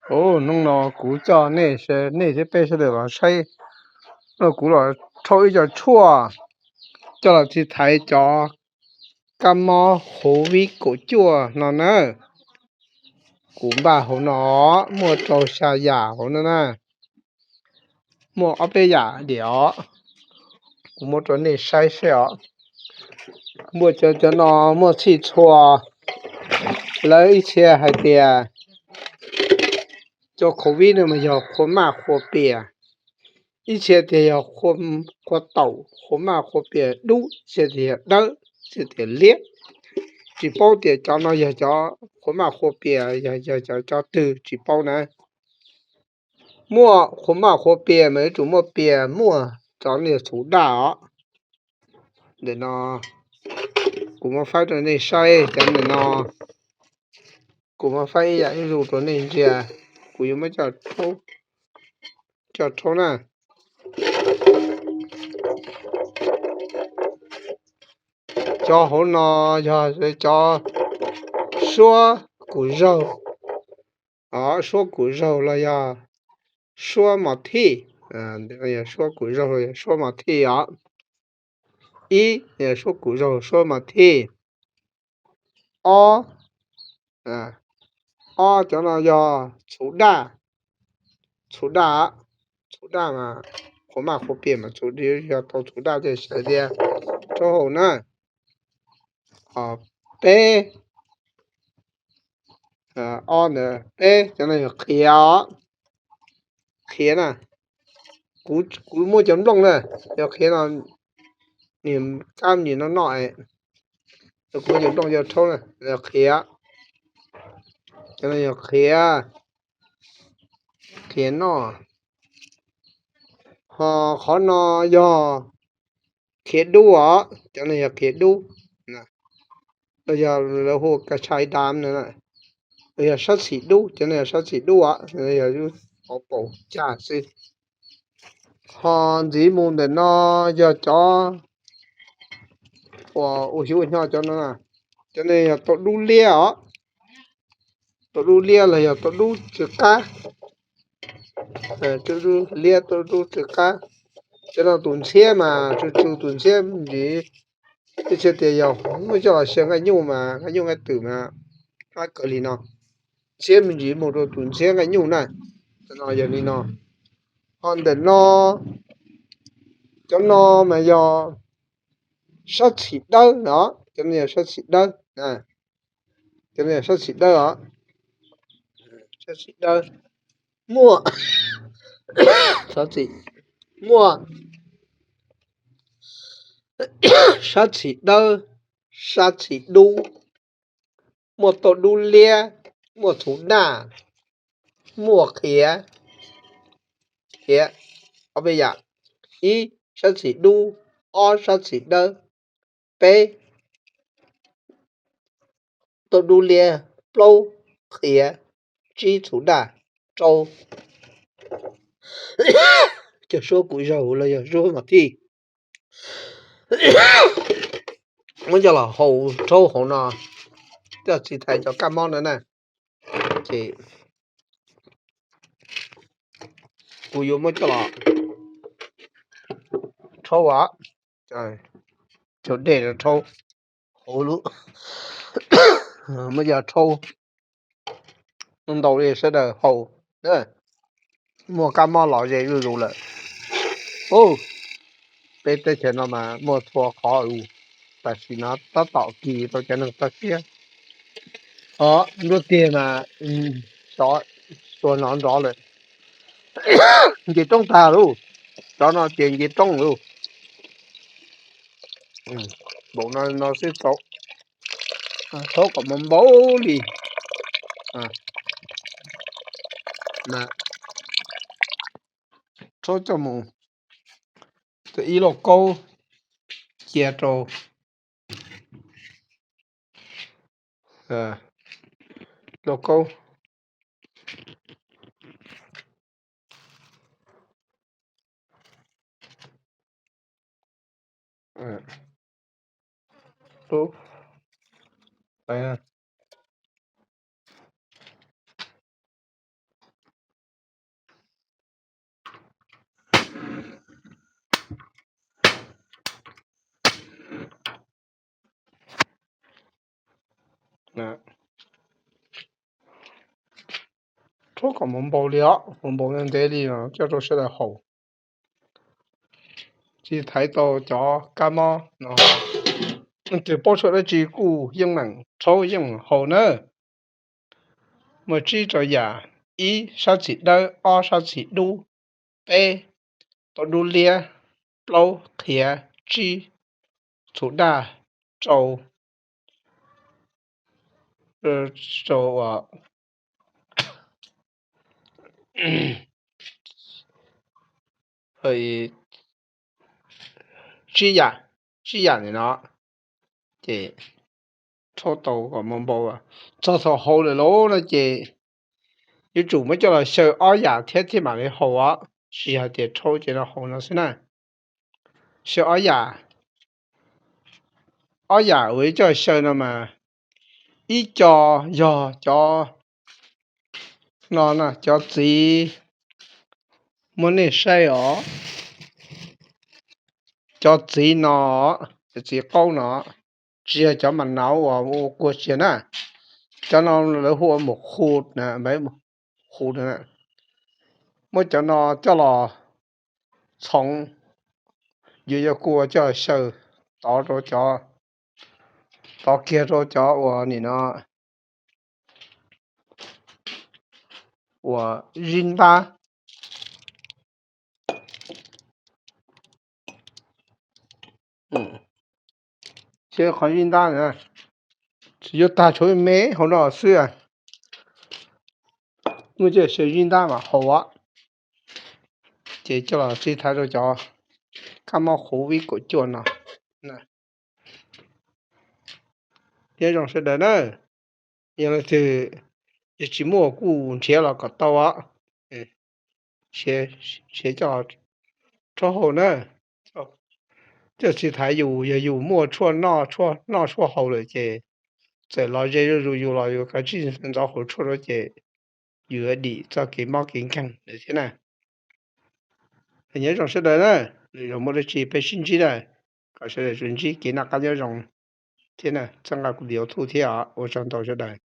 Hnub no kuv coj nej, nej thiab peb sawv daws los saib, no kuv los rhaub ib co tshuaj coj los tsis thaiv cov kab mob covid kaum cuaj no na. Kuv npaj hauv no muaj rau xya yam hauv no na, muaj ob peb yam diam os. Kuv muab rau nej saib seb os. Muaj cov, cov no muaj txhij txhua, lawv ib txhia hais tias cov covid no mas yog qhua maj qhua pias, ib txhia tias yog qhua taum qhua maj qhua pias dub, ib txhia tias yog dawb, ib txhia tias liab. Tsis paub tias cov no yog cov qhua maj qhua pias, yog, yog cov, cov twg tsis paub na. Muaj qhua maj qhua pias mas yuav tsum muaj pias muaj cov niag txhuv daj os. Ntawm no kuv muab faib rau nej saib cov ntawm no. Kuv muab faib ib yam ib lus rau nej ntsia. Kuv yuav muab coj rhaub na. Cov hauv no yog cov suab kum zaug, suab kum zaug los yog suab mos thij. Yog suab kum zaug los yog suab mos thij os. Ib, suab kum zaug suab mos thij. Ob, ob cov no yog txhuv daj, txhuv daj, txhuv daj mas qhuav maj qhuav pias mas txhuv, yog tau txhuv daj ces xav tias rhaub hau na. Peb, ob ntawd peb cov no yog qhiav os. Qhiav na, kuv muaj cov nplooj na, cov qhiav no nws kab nyim no noj, kuv muaj cov nplooj cov rhaub na, qhiav, cov no yog qhiav, qhiav noj. Ho qhov no yog qhiav dub os, cov no yog qhiav dub, los yog lawv hu kas tshais dam no, los yog sab txhim dub, cov no yog sab txhim dub os, yog lub hauv paus cag xwb. Ho ntxiv mus ntawm no yog cov uas ua xyuv ua hnyo cov no, cov no yog tau dub liab os, tau dub liab los yog tau dub tsw qab, tau dub liab tau dub tsw qab. Cov no tus ntxhiab mas tsw tsw tus ntxhiab me ntsis, ib txhia tias yog muab coj los sia nqaij nyuj mas nqaij nyuj nqaij twm mas qab kawg li no. Ntxhiab me ntsis mus rau tus ntxhiab nqaij nyuj na, no yog li no. Ho ntawm no, cov no mas yog sab txhim dawb no, cov no yog sab txhim dawb, cov no yog sab txhim dawb os, sab txhim dawb, muaj, muaj sab txhim dawb, sab txhim dub, muaj tau dub liab, muaj txhuv daj, muaj qhiav, qhiav, ob peb yam, ib sab txhim dub, ob sab txhim dawb, peb tau dub liab, plaub qhiav, tsib txhuv daj, rau cov suab kum zaug los yog suab mos thij. Muab coj los hau rhaub hauv no, coj tsis thaiv cov kab mob no na, ces kuv yuav muab coj los rhaub os, cov dej rau rhaub hauv lub, muab coj rhaub ntau li sawv daws haus, muaj kab mob los ze zuj zus lawm. Peb teb chaws no mas muaj txhua qhov, tam sim no tab tom kis tau cov neeg toj siab. Nruab tiag mas xyov tua nov nrov lawm. Nce roob tag lauj, cov no ces nce roob lauj. Npaum no no xwb tau, rhaub kom npau npau li. Rhaub coj mus, ib lauj kaub cia rau, lauj kaub. Rhaub kom mus npau li os, mus npau ntev ntev li no coj rau sawv daws haus. Tsis thaiv tau cov kab mob no, leej twg paub tshuaj dab tsi kuj yeej meem rhaub yeej meem haus nawb. Muaj tsib rau yam: ib, sab txim dawb, ob, sab txim dub, peb, tau dub liab, plaub, qhiav, tsib, txhuv daj, rau, rau tsib yam, tsib yam ntawm no ces rhaub tau kom mus npau. Txog thaum haus lawm lauj no ces yuav tsum muab coj los xyaw ob yam thiab thiaj mam li haus os, tsis hais tias rhaub ces no haus no xwb na. Xyaw ob yam, ob yam uas yuav coj xyaw no mas ib co yog cov no, cov txiv, muab nej saib os, cov txiv no, cov txiv qaub no, tsis yog cov mas nauv uas ua kua txias na. Cov no lawv hu ua mus khu, hu, muab cov no coj los txhoov, yuav yog kua coj xyaw tov rau cov, tov kiag rau cov uas nim no uas zib ntab. Xyaw qhov zib ntab, tsis yuav tag, tshuav me hauv no xwb. Muab coj xyaw zib ntab mas haus. Ces coj los txiv thaiv rau cov kab mob qhuv vib kaum cuaj no. Nyob zoo sawv daws na. Yog leej twg yog tsis muaj kuj nrhiav los kom tau os. Nrhiav coj rhaub haus na. Coj txiv thaiv yus, yog yus muaj tshuaj noj, tshuaj noj tshuaj haus lawm ces txawm los ze zuj zus yus los yus kav tsij ntxov haus tshuaj rau ces yus yuav dim txoj kev mob kev nkeeg lawm thiab na. Nyob zoo sawv daws na, lwm zaus muaj dab tsi peb sib ntsib na, kom sawv daws tsuas ntsib kev noj qab nyob zoo thiab na, txhawb nqa kuv tus YouTube thiab os, ua tsaug ntau sawv daws.